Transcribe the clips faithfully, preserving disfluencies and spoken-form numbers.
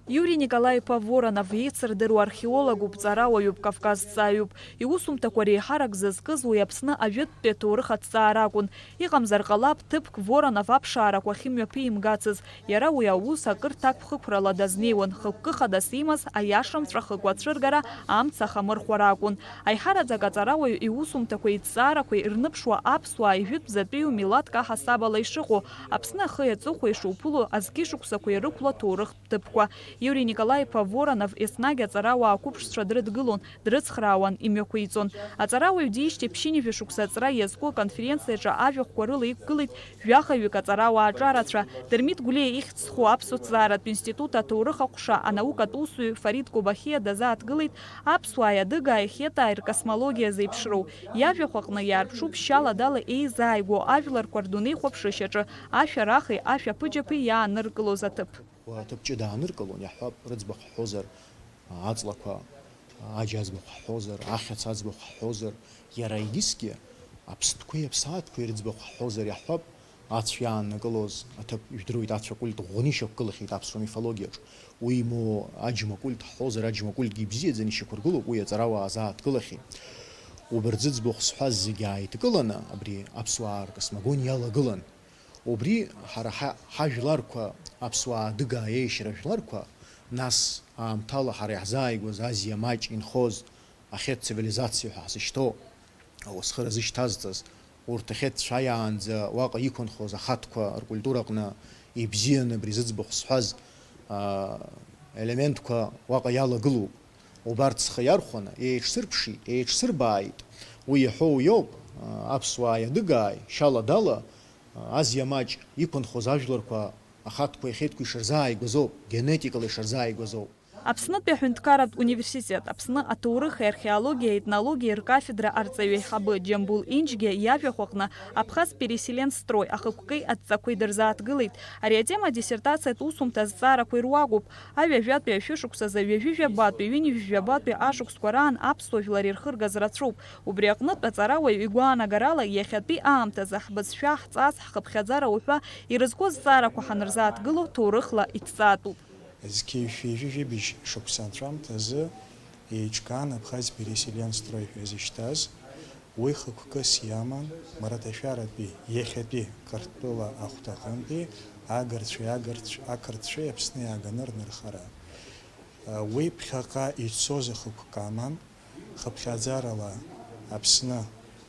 Иури Николаи-иԥа Воронов еицырдыруа археологуп, ҵарауаҩуп, кавказҵааҩуп. Иусумҭақәа реиҳарак зызкыз уи Аԥсны ажәытәтәи аҭоурых аҭҵаара акәын. Иҟамзар ҟалап, ҭыԥк Воронов аԥшаарақәа ахьымҩаԥимгацыз. Иара уи аус акыр ҭакԥхықәрала дазнеиуан, хықәкы хадас имаз аиашамҵәа хықәацәыргара амца ахамырхәара акәын. Аиҳараӡак аҵарауаҩ иусумҭақәеи иҭҵаарақәеи ирныԥшуа аԥсуаа ижәытәӡатәиу милаҭк аҳасабала ишыҟоу, Аԥсны ахи аҵыхәеи шуԥыло азқьышықәсақәа ирықәло аҭоурыхтә ҭыԥқәа. Иури Николаи-иԥа Воронов еснагь аҵарауаа ақәыԥшцәа дрыдгылон, дрыцхраауан, имҩақәиҵон. Аҵарауаҩ диижьҭеи ԥшьынҩажәа шықәса аҵра иазку аконференциаҿы ажәахәқәа рыла иқәгылеит жәаха-ҩык аҵарауаа аҿарацәа. Дырмит Гәлиа ихьӡ зху аԥсуа ҭҵааратә институт аҭоурых аҟәша анаукатә усзуҩ Фарид Кобахиа дазааҭгылеит аԥсуааи адыгааи хеҭааи ркосмологиа зеиԥшроу. Иажәахә аҟны иаарԥшуп шьала-дала еизааигәоу ажәларқәа рдунеихәаԥшышьаҿы ашәарахи ашәаԥыџьаԥи иааныркылоз аҭыԥ. Уа аҭыԥ ҷыда ааныркылон, иаҳҳәап, рыӡбахә ҳҳәозар, аҵлақәа, аџь аӡбахә ҳҳәозар, ахьаца аӡбахә ҳҳәозар, иара егьысгьы аԥстәқәеи аԥсаатәқәеи рыӡбахә ҳҳәозар, иаҳҳәап, ацә иааннакылоз аҭыԥ, ижәдыруеит, ацә акульт ӷәӷәаны ишьақәгылахьеит аԥсуа мифологиаҿ. Уимоу, аџьма акульт ҳҳәозар, аџьма акульт ибзиаӡаны ишьақәыргылоуп, уи аҵарауаа азааҭгылахьеит. Убарҭ зыӡбахә сҳәаз зегьы ааидкыланы, абри аԥсуаа ркосмогониа иалагылан. Убри ҳара ҳа-, ҳажәларқәа, аԥсуаа адыгаа иеишьара жәларқәа, нас аамҭала ҳара иаҳзааигәаз Азиа маҷ инхоз ахеҭ цивилизациа ҳәа ҳзышьҭоу, ауасхыра зышьҭазҵаз, урҭ ахеҭцәа иаанӡа уаҟа иқәынхоз ахаҭқәа ркультураҟны ибзианы абри зыӡбахә сҳәаз, аа, елементқәа уаҟа иалагылоуп. Убарҭ схы иархәаны еиҿсырԥшит, еиҿсырбааит. Уи иаҳәоу уиоуп, аа, аԥсуааи адыгааи, шьала-дала, Азиа маҷ иқәынхоз ажәларқәа ахаҭқәеи ахеҭқәеи ишырзааигәазоуп, генетикала ишырзааигәазоуп. Аԥснытәи аҳәынҭқарратә университет Аԥсны аҭоурыхи археологиеи аетнологиеи ркафедра арҵаҩы аиҳабы Џьамбул Инџьгьа иажәахә аҟны Абхаз переселен строй ахықәкеи адҵақәеи дырзааҭгылеит. Ари атема адиссертациатә усумҭа азҵаарақәа ируакуп. Аҩажәатәи ашәышықәсазы ҩажәижәабатәи, ҩынҩажәижәабатәи ашықәсқәа раан аԥсуа жәлар ирхыргаз рацәоуп. Убри аҟнытә аҵарауаҩ игәаанагарала, иахьатәи аамҭазы ҳбызшәа, ҳҵас, ҳхыԥхьаӡара уҳәа ирызку азҵаарақәа ҳанырзааҭгыло, ҭоурыхла иҭҵаатәуп. Зқьи жәшәи ҩажәи жәибжь шықәса анҵәамҭазы еиҿкаан Абхаз переселен строй ҳәа изышьҭаз, уи хықәкыс иаман Мраҭашәаратәи иахьатәи Қырҭтәыла ахәҭаҟынтәи агырцәеи агырцә-, ақырҭцәеи Аԥсны иааганы рнырхара. Уи ԥхьаҟа ицоз ахықәкы аман, хыԥхьаӡарала Аԥсны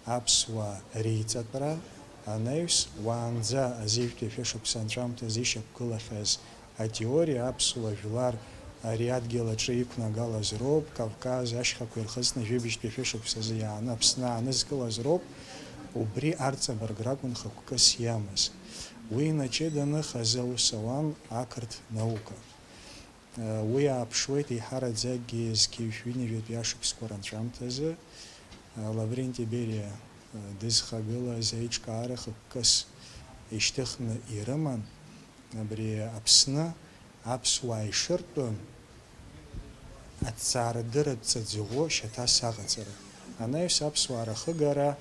аԥсуаа реиҵатәра анаҩс, уаанӡа азеижәтәи ашәышықәса анҵәамҭазы ишьақәгылахьаз атеориа аԥсуа жәлар ари адгьыл аҿы иқәнагалаз роуп, Кавказ ашьхақәа ирхыҵны жәибжьтәи ашәышықәсазы иааны Аԥсны аанызкылаз роуп, убри арҵабырг ракәын хықәкыс иамаз. Уи инаҷыданы хазы аус ауан ақырҭ наука. Уи ааԥшуеит еиҳараӡакгьы зқьи жәшәи ҩынҩажәатәи ашықәсқәа ранҵәамҭазы, Лавренти Бериа дызхагылаз аиҿкаара хықәкыс ишьҭыхны ирыман, абри Аԥсны аԥсуаа ишыртәым аҭҵаарадырратә ҵаӡӷәы шьаҭас аҟаҵара, анаҩс аԥсуаа рахыгара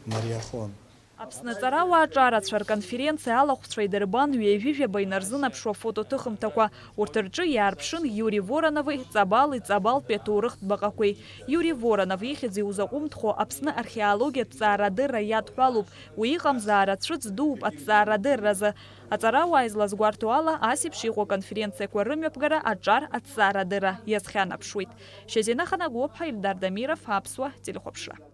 мариахон. Аԥсны аҵарауаа аҿарацәа рконференциа алахәцәа идырбан ҩажәижәаба инарзынаԥшуа фотоҭыхымҭақәа. Урҭ рҿы иаарԥшын Иури Воронови Ҵабали Ҵабалтәи аҭоурыхтә баҟақәеи. Иури Воронов ихьӡ иузаҟәымҭхо Аԥсны археологиатә ҵаарадырра иадҳәалоуп, уи иҟамзаара цәыӡ дууп аҭҵаарадырразы. Аҵарауаа излазгәарҭо ала, ас еиԥш иҟоу аконференциақәа рымҩаԥгара аҿар аҭҵаарадырра иазхьанарԥшуеит. Шьазина Ханагәлоуп ҳәа Ильдар Дамиров, Аԥсуа телехәаԥшра.